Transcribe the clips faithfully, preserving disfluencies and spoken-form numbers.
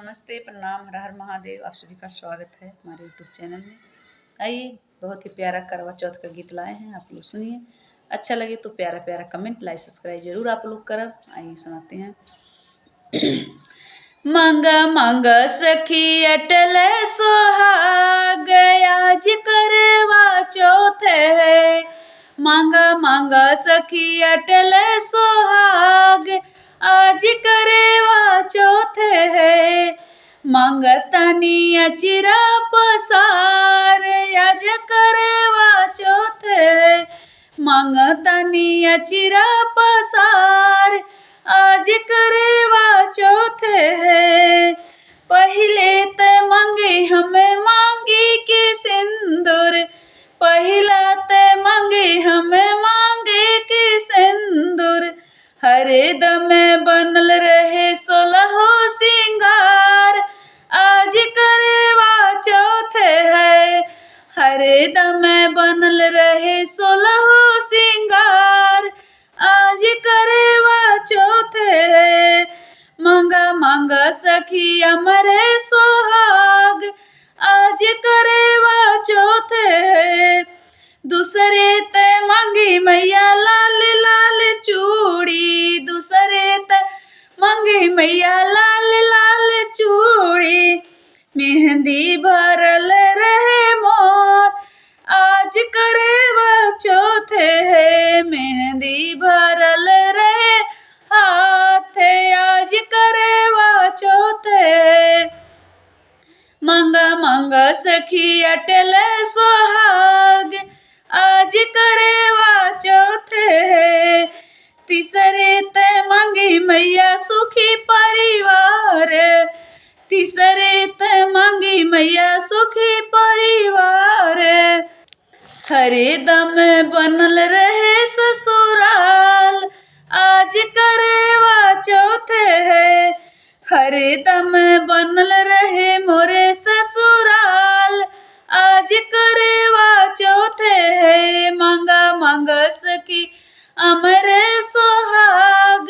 नमस्ते, प्रणाम, हर हर महादेव। आप सभी का स्वागत है हमारे YouTube चैनल में। आइए, बहुत ही प्यारा करवा चौथ का गीत लाए हैं, आप लोग सुनिए। अच्छा लगे तो प्यारा प्यारा comment, like, subscribe जरूर आप लोग करब। आइए, सुनाते हैं। मांगा मांगा सखी अटल सोहाग, आज करवा चौथ है। मांगा मांगा सखी अटल सोहाग, आज करवा चौथ है। मांगतानी अचिरा पसार, आज करवा चौथ है। मांगतानी अचिरा पसार, आज करवा चौथ है। पहिले त मांगे हम मांगी के सिंदूर, पहिला त मांगे हम मांगे के सिंदूर। हरदम बनल रहे सोलहो सिंगार, आज करवा चौथ है। हरदम बनल रहे सोलहो सिंगार, आज करवा चौथ है। मांगा मांगा सखी अमर सोहाग, आज करवा चौथ है। दूसरे ते मांगी मैया लाल लाल चूड़ी, दूसरे ते मांगी मैया लाल लाल चूड़ी। मेहंदी भरल रहे मोर, आज करवा चौथ है। मेहंदी भरल रहे हाथ, आज करवा चौथ है। मांगा मांगा सखी अटल सोहाग, आज करवा चौथ है। तीसरे ते मांगी मैया सुखी परिवार, तीसरे ते मांगी मैया सुखी परिवार। हरदम बनल रहे ससुराल, आज करवा चौथ है। हरदम बनल रहे मोरे ससुराल, आज करवा चौथ है। मांगा मांगा सखी अमर सोहाग,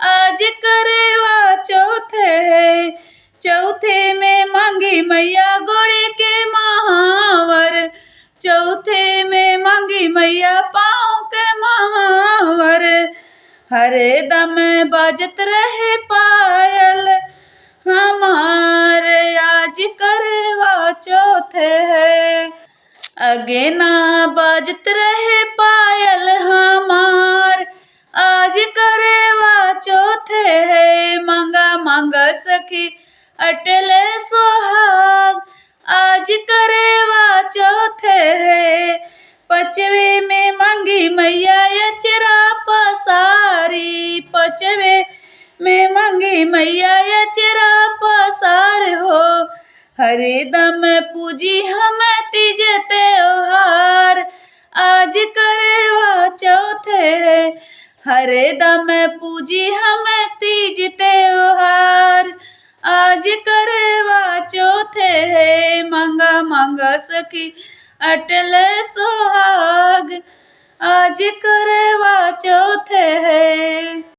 आज करवा चौथ है। चौथे में मांगी मैया गोड़े के महावर, चौथे में मांगी मैया पाँव के महावर। हरदम बाजत रहे पायल हमार, आज करवा चौथ है। अगेना बाजत रहे पायल हमार, आज करवा चौथ है। मांगा मांगा सखी अटल सोहाग, आज करवा चौथ है। पचवे में मांगी मैया अचरा पसारी, पचवे में मांगी मैया अचरा पसार हो। हरदम पूजी हम तीज त्योहार, आज करवा चौथ है। हरदम पूजी हम तीज त्योहार, आज करवा चौथ है। मांगा मांगा सखी अटल सोहाग, आज करवा चौथ है।